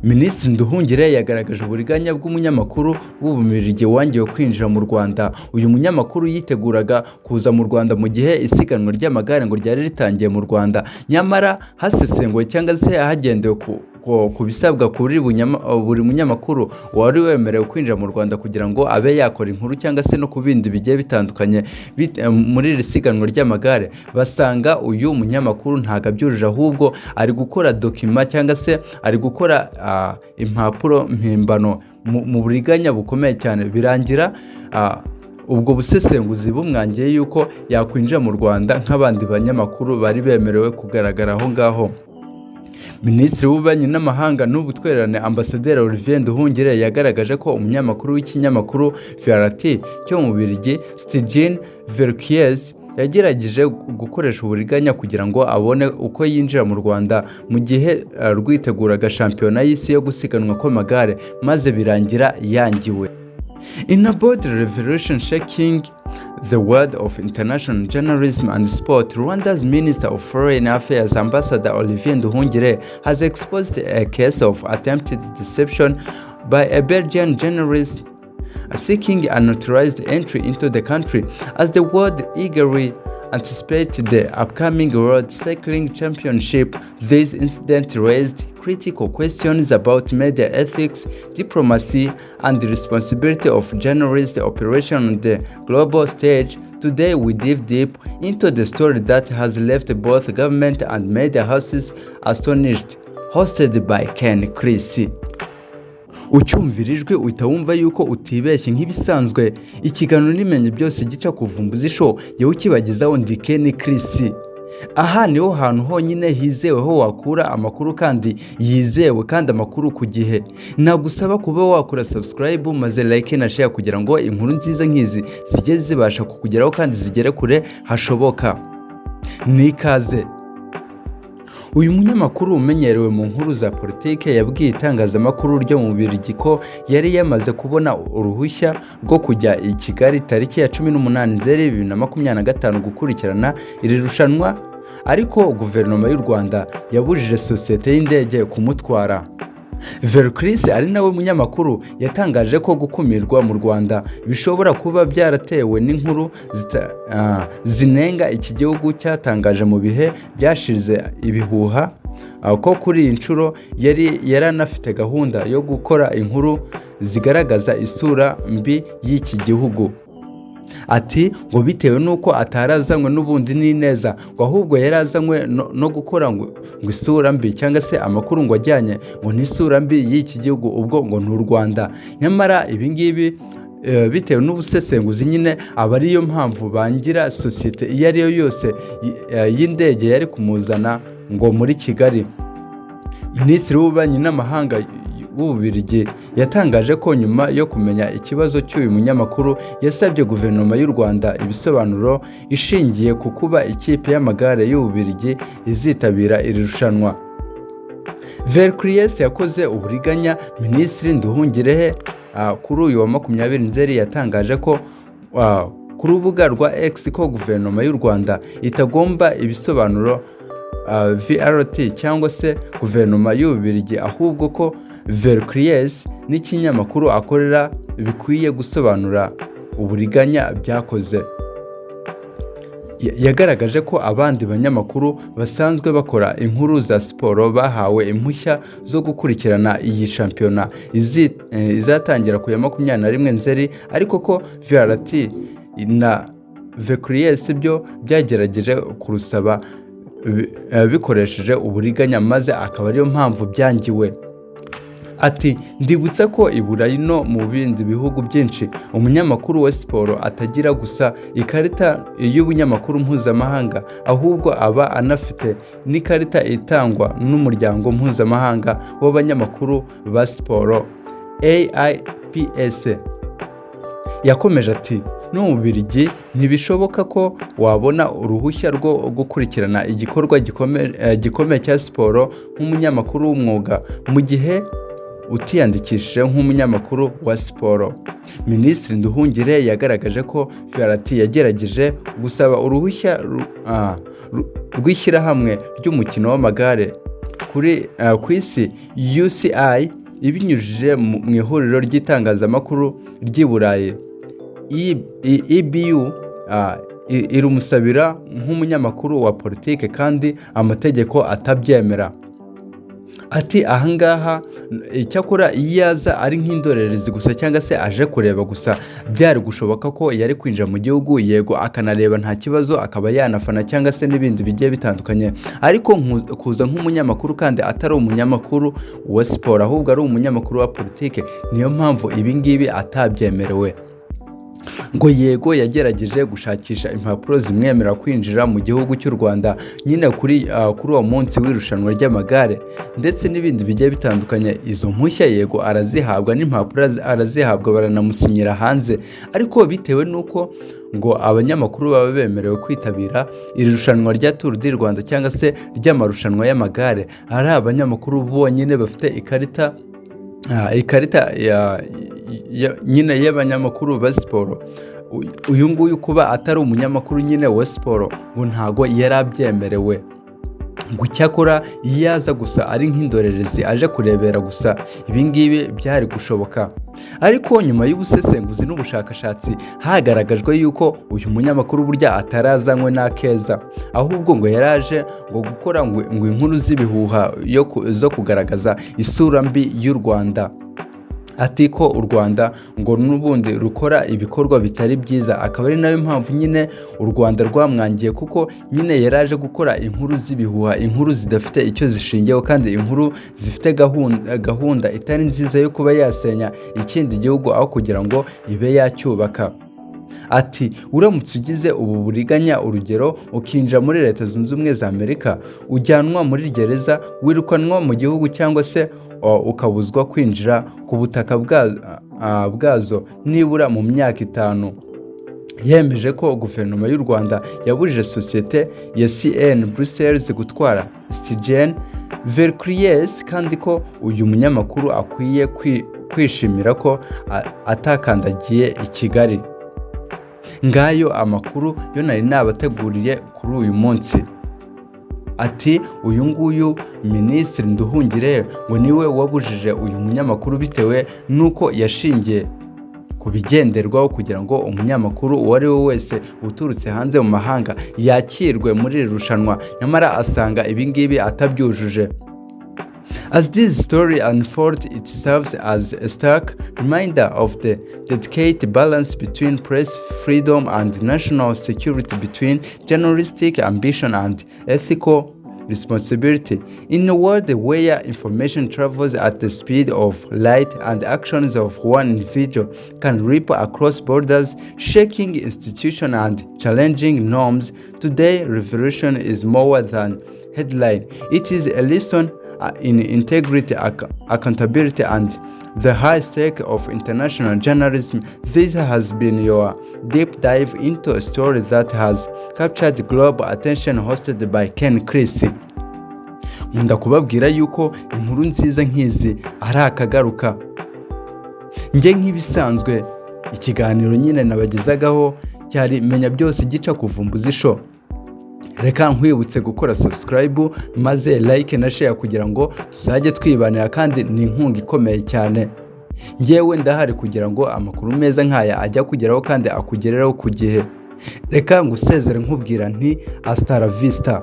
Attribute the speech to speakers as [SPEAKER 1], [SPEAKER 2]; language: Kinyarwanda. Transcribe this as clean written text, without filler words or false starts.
[SPEAKER 1] Minisitiri Nduhungirehe yagaragaje uburiganya bw'umunyamakuru w'Ububiligi wangiwe kwinjira mu Rwanda. Uyu munyamakuru yiteguraga kuza mu Rwanda mu gihe isiganwa ry'amagare ngo ryari ritangiye mu Rwanda. Nyamara hasesenguwe cyangwa se hagendewe ku bisabwa kuri buri munyamakuru wari wemerewe kwinjira mu Rwanda kugira ngo abe yakora inkuru cyangwa se no ku bindi bigiye bitandukanye muri iri siganwa ry'amagare, basanga uyu munyamakuru ntabwo abyujuje, ahubwo ari gukora document cyangwa se ari gukora impapuro mpimbano mu buriganya bukomeye cyane. Birangira ubwo busesenguzi bumwangiye yuko yakwinjira mu Rwanda nk'abandi banyamakuru bari bemerewe kugaragara aho ngaho. Minisitiri w'Ububanyi n'Amahanga n'Ubutwererane, Ambasaderi Olivier Nduhungirehe, yagaragaje ko umunyamakuru w'ikinyamakuru VRT cyo mu Bubiligi, Stijn Vercruysse, yagerageje gukoresha uburiganya kugira ngo abone uko yinjira mu Rwanda mu gihe rwiteguraga shampiyona y'isi yo gusiganwa kw'amagare, maze birangira yangiwe. In a bold revelation shaking the world of international journalism and sport, Rwanda's Minister of Foreign Affairs, Ambassador Olivier Nduhungirehe, has exposed a case of attempted deception by a Belgian journalist seeking unauthorized entry into the country. As the world eagerly anticipated the upcoming World Cycling Championship, this incident raised critical questions about media ethics, diplomacy, and the responsibility of journalist operation on the global stage. Today, we dive deep into the story that has left both government and media houses astonished. Hosted by Ken Chris. Ucyumvira ijwi uhita wumva yuko utibeshye. Nk'ibisanzwe, ikiganiro n'imenye byose gica ku Vumbuzi Show, yewe ukibagezaho ndi Ken Chris. Aha niho hantu honyine hizewe ho wakura amakuru kandi yizewe, kandi amakuru ku gihe. Nagusaba kuba wakora subscribe, maze like na share, kugira ngo inkuru nziza nk'izi zijye zibasha kukugeraho kandi zigere kure hashoboka. Nikaze. Uyu munyamakuru umenyerewe mu nkuru za politike yabwiye itangazamakuru ryo mu Bubiligi ko yari yamaze kubona uruhushya rwo kujya i Kigali tariki ya 18 Nzeri 2025 gukurikirana iri rushanwa, ariko guverinoma y'u Rwanda yabujije sosiyete y'indege kumutwara. Vercruysse, ari nawe munyamakuru, yatangaje ko gukumirwa mu Rwanda bishobora kuba byaratewe n'inkuru zinenga iki gihugu cyatangaje mu bihe byashize, ibihuha ko kuri iyi nshuro yari yaranafite gahunda yo gukora inkuru zigaragaza isura mbi y'iki gihugu. Ati ngo bitewe n'uko atarazanywe n'ubundi n'ineza, ngo ahubwo yari azanywe no gukora ngo isura mbi cyangwa se amakuru ngo ajyanye ngo n'isura mbi y'iki gihugu, ubwo ngo ni u Rwanda. Nyamara ibi ngibi bitewe n'ubusesenguzi nyine aba ariyo mpamvu bangira sosiyete iyo ari yo yose y'indege yari kumuzana ngo muri Kigali. Minisitiri w'Ububanyi n'Amahanga w'Ububiligi yatangaje ko nyuma yo kumenya ikibazo cy'uyu munyamakuru, yasabye guverinoma y'u Rwanda ibisobanuro ishingiye ku kuba ikipe y'amagare y'Ububiligi izitabira iri rushanwa. Vercruysse yakoze uburiganya. Minisitiri Nduhungirehe kuri uyu wa 20 Nzeri yatangaje ko ku rubuga rwa X ko guverinoma y'u Rwanda itagomba ibisobanuro VRT cyangwa se guverinoma y'Ububiligi, ahubwo ko Vercruysse n'ikinyamakuru akorera bikwiye gusobanura uburiganya byakoze. Yagaragaje ko abandi banyamakuru basanzwe bakora inkuru za siporo bahawe impushya zo gukurikirana iyi shampiyona izatangira ku ya 21 Nzeri, ariko ko VRT na Vercruysse byo byagerageje kurusaba bikoresheje uburiganya, maze akaba ariyo mpamvu byangiwe. Ati: "Ndibutsa ko i Burayi no mu bindi bihugu byinshi umunyamakuru wa siporo atagira gusa ikarita y'ubunyamakuru mpuzamahanga, ahubwo aba anafite n'ikarita itangwa n'umuryango mpuzamahanga w'abanyamakuru ba siporo, AIPS." Yakomeje ati: "No mu Bubiligi ntibishoboka ko wabona uruhushya rwo gukurikirana igikorwa gikomeye cya siporo nk'umunyamakuru w'umwuga mu gihe utiyandikishije nk'umunyamakuru wa siporo." Minisitiri Nduhungirehe yagaragaje ko VRT yagerageje gusaba uruhushya rw'ishyirahamwe ry'umukino w'amagare. Kuri ku isi, UCI, ibinyujije mu ihuriro ry'itangazamakuru ry'i Burayi, EBU, irumusabira nk'umunyamakuru wa politike kandi amategeko atabyemera. Ati ahangaha icyakora iyo aza ari nk'indorerezi gusa cyangwa se aje kureba gusa, byari gushoboka ko yari kwinjira mu gihugu, yego, akanareba nta kibazo, akaba yanafana cyangwa se n'ibindi bigiye bitandukanye. Ariko kuza nk'umunyamakuru kandi atari umunyamakuru wa siporo, ahubwo ari umunyamakuru wa politike, niyo mpamvu ibi ngibi atabyemerewe. Ngo yego yagerageje gushakisha impapuro zimwemerera kwinjira mu gihugu cy'u Rwanda nyine kuri uwo munsi w'irushanwa ry'amagare ndetse n'ibindi bigiye bitandukanye. Izo mpushya yego arazihabwa, n'impapuro arazihabwa, baranamusinyira hanze. Ariko bitewe n'uko ngo abanyamakuru baba bemerewe kwitabira iri rushanwa rya Tour du Rwanda cyangwa se ry'amarushanwa y'amagare ari abanyamakuru bonyine bafite ikarita nyine y'abanyamakuru ba siporo, uyu nguyu kuba atari umunyamakuru nyine wa siporo ngo ntago yari abyemerewe. Ngo icyakora iyo aza gusa ari nk'indorerezi aje kurebera gusa, ibi ngibi byari gushoboka. Ariko nyuma y'ubusesenguzi n'ubushakashatsi hagaragajwe yuko uyu munyamakuru burya atarazanywe n'akeza, ahubwo ngo yaraje ngo gukora ngo inkuru z'ibihuha zo kugaragaza isura mbi y'u Rwanda. Ati ko u Rwanda ngo n'ubundi rukora ibikorwa bitari byiza, akaba ari nayo mpamvu nyine u Rwanda rwamwangiye, kuko nyine yaraje gukora inkuru z'ibihuha, inkuru zidafite icyo zishingiyeho, kandi inkuru zifite gahunda itari nziza yo kuba yasenya ikindi gihugu aho kugira ngo ibe yacyubaka. Ati uramutse ugize ubu buriganya, urugero ukinjira muri Leta Zunze Ubumwe za Amerika, ujyanwa muri gereza, wirukanwa mu gihugu cyangwa se ukabuzwa kwinjira ku butaka bwazo nibura mu myaka 5. Yemeje ko guverinoma y'u Rwanda yabujije sosiyete ya CN Brussels gutwara Stijn Vercruysse, kandi ko uyu munyamakuru akwiye kwishimira ko atakandagiye i Kigali. Ngayo amakuru yo nari nabateguriye kuri uyu munsi. Ati uyu nguyu Minisitiri Nduhungirehe ngo niwe wabujije uyu munyamakuru bitewe n'uko yashingiye ku bigenderwaho kugira ngo umunyamakuru uwo ari we wese uturutse hanze mu mahanga yakirwe muri iri rushanwa, nyamara asanga ibi ngibi atabyujuje. As this story unfolds, it serves as a stark reminder of the delicate balance between press freedom and national security, between journalistic ambition and ethical responsibility. In a world where information travels at the speed of light and actions of one individual can ripple across borders, shaking institutions and challenging norms, today's revelation is more than headline. It is a lesson in integrity, accountability, and the high stake of international journalism. This has been your deep dive into a story that has captured global attention, hosted by Ken Chris. Nkunda kubabwira yuko inkuru nziza nk'izi ari akagaruka. Njye nk'ibisanzwe, ikiganiro nyine nabagezagaho cyari Menya Byose gica kuvumbuza isho. Reka nkwibutse gukora subscribe, maze like na share kugira ngo tuzajye twibanira, kandi ni inkunga ikomeye cyane. Ngewe ndahari kugira ngo amakuru meza nk'aya ajya kugeraho kandi akugereho ku gihe. Reka ngusezere nkubwira nti hasta la vista.